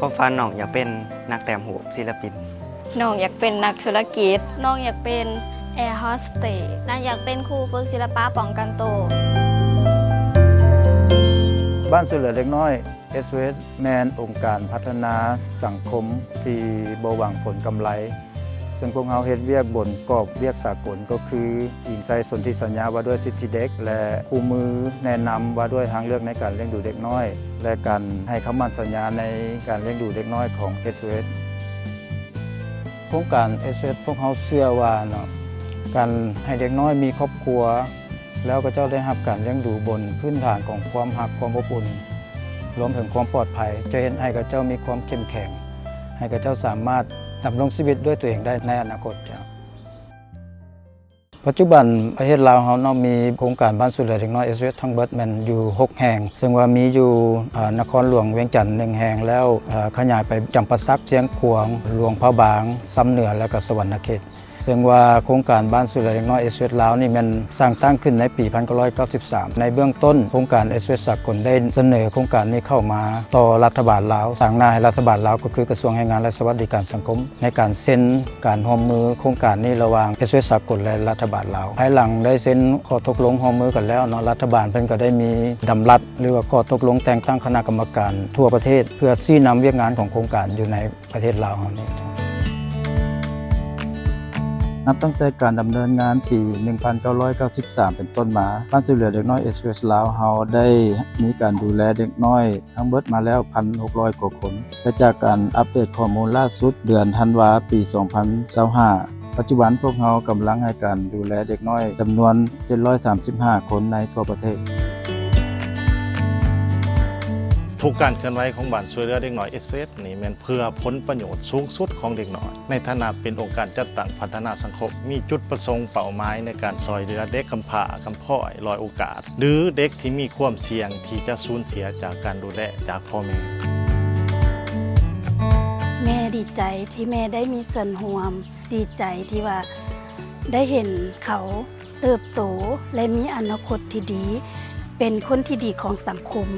ຄວາມຝັນນ້ອງຢາກເປັນນັກແຕ້ມຮູບ, ສິລະປິນ. ນ້ອງຢາກເປັນນັກທຸລະກິດ. ນ້ອງຢາກເປັນແອໂຮສເຕສ. ນ້ອງຢາກເປັນຄູຝຶກສິລະປະປ້ອງກັນໂຕ. ບ້ານຊ່ວຍເຫຼືອເດັກນ້ອຍ ເອສໂອເອສ ແມ່ນອົງການພັດທະນາສັງຄົມທີ່ບໍ່ຫວັງຜົນກຳໄລ, ເຊິ່ງພວກເຮົາເຮັດວຽກບົນກອບວຽກສາກົນ ກໍຄືອີງໃສ່ສົນທິສັນຍາວ່າດ້ວຍສິດທິເດັກ ແລະ ຄູ່ມືແນະນຳວ່າດ້ວຍທາງເລືອກໃນການລ້ຽງດູເດັກນ້ອຍ ແລະ ການໃຫ້ຄຳໝັ້ນສັນຍາໃນການລ້ຽງດູເດັກນ້ອຍຂອງ ເອສໂອເອສ. ໂຄງການ ເອສໂອເອສ ພວກເຮົາເຊື່ອວ່າເນາະ ການໃຫ້ເດັກນ້ອຍມີຄອບຄົວ ແລ້ວເຂົາເຈົ້າໄດ້ຮັບການລ້ຽງດູບົນພື້ນຖານຂອງຄວາມຮັກ, ຄວາມອົບອຸ່ນ, ລວມເຖິງຄວາມປອດໄພ ຈະເຮັດໃຫ້ເຂົາເຈົ້າມີຄວາມເຂັ້ມແຂງ, ໃຫ້ເຂົາເຈົ້າສາມາດດຳລົງຊີວິດດ້ວຍຕົວເອງໄດ້ໃນອະນາຄົດ. ປັດຈຸບັນປະເທດລາວເຮົາເນາະ ມີໂຄງການບ້ານຊ່ວຍເຫຼືອເດັກນ້ອຍ ເອສໂອເອສ ທັງເບິດແມ່ນຢູ່ຫົກແຫ່ງ, ເຊິ່ງວ່າມີຢູ່ ອາ ນະຄອນຫຼວງວຽງຈັນໜຶ່ງແຫ່ງ, ແລ້ວ ອາ ຂະຫຍາຍໄປຈຳປາສັກ, ຊຽງຂວາງ, ຫຼວງພະບາງ, ຊຳເໜືອ ແລະ ກະສະຫວັນນະເຂດ. ເຊິ່ງວ່າໂຄງການບ້ານຊ່ວຍເຫຼືອເດັກນ້ອຍ ເອສໂອເອສ ລາວນີ້ແມ່ນສ້າງຕັ້ງຂຶ້ນໃນປີໜຶ່ງພັນເກົ້າຮ້ອຍເກົ້າສິບສາມ ໃນເບື້ອງຕົ້ນ. ໂຄງການ ເອສໂອເອສ ສາກົນໄດ້ສະເໜີໂຄງການນີ້ເຂົ້າມາຕໍ່ລັດຖະບານລາວ, ຕາງໜ້າໃຫ້ລັດຖະບານລາວ ກໍຄືກະຊວງແຮງງານ ແລະ ສະຫວັດດີການສັງຄົມ ໃນການເຊັນການຮ່ວມມືໂຄງການນີ້ລະຫວ່າງ ເອສໂອເອສ ສາກົນ ແລະ ລັດຖະບານລາວ. ພາຍຫຼັງໄດ້ເຊັນຂໍ້ຕົກລົງຮ່ວມມືກັນແລ້ວເນາະ, ລັດຖະບານເພິ່ນກໍໄດ້ມີດຳລັດ ຫຼືວ່າຂໍ້ຕົກລົງແຕ່ງຕັ້ງຄະນະກຳມະການທົ່ວປະເທດ ເພື່ອຊີ້ນຳວຽກງານຂອງໂຄງການຢູ່ໃນ ປະເທດລາວເຮົານີ້. ນັບຕັ້ງແຕ່ການດຳເນີນງານປີໜຶ່ງພັນເກົ້າຮ້ອຍເກົ້າສິບສາມເປັນຕົ້ນມາ, ບ້ານຊ່ວຍເຫຼືອເດັກນ້ອຍ ເອສໂອເອສ ລາວເຮົາໄດ້ມີການດູແລເດັກນ້ອຍທັງເບິດມາແລ້ວ ໜຶ່ງພັນຫົກຮ້ອຍກວ່າຄົນ ແລະ ຈາກການອັບເດດຂໍ້ມູນລ່າສຸດເດືອນທັນວາປີສອງພັນຊາວຫ້າ ປັດຈຸບັນພວກເຮົາກຳລັງໃຫ້ການດູແລເດັກນ້ອຍຈຳນວນເຈັດຮ້ອຍສາມສິບຫ້າຄົນໃນທົ່ວປະເທດ. ທຸກການເຄື່ອນໄຫວຂອງບ້ານຊ່ວຍເຫຼືອເດັກນ້ອຍ ເອສໂອເອສ ນີ້ແມ່ນເພື່ອຜົນປະໂຫຍດສູງສຸດຂອງເດັກນ້ອຍ. ໃນຖານະເປັນອົງການຈັດຕັ້ງພັດທະນາສັງຄົມ, ມີຈຸດປະສົງເປົ້າໝາຍໃນການຊ່ອຍເຫຼືອເດັກກຳພ້າ, ກຳພ້ອຍ, ດ້ອຍໂອກາດ ຫຼື ເດັກທີ່ມີຄວາມສ່ຽງທີ່ຈະສູນເສຍຈາກການດູແລຈາກພໍ່ແມ່. ແມ່ດີໃຈທີ່ແມ່ໄດ້ມີສ່ວນຮ່ວມ, ດີໃຈທີ່ວ່າໄດ້ເຫັນເຂົາ ເຕີບໂຕ ແລະ ມີອະນາຄົດທີ່ດີ, ເປັນຄົນທີ່ດີຂອງສັງຄົມ.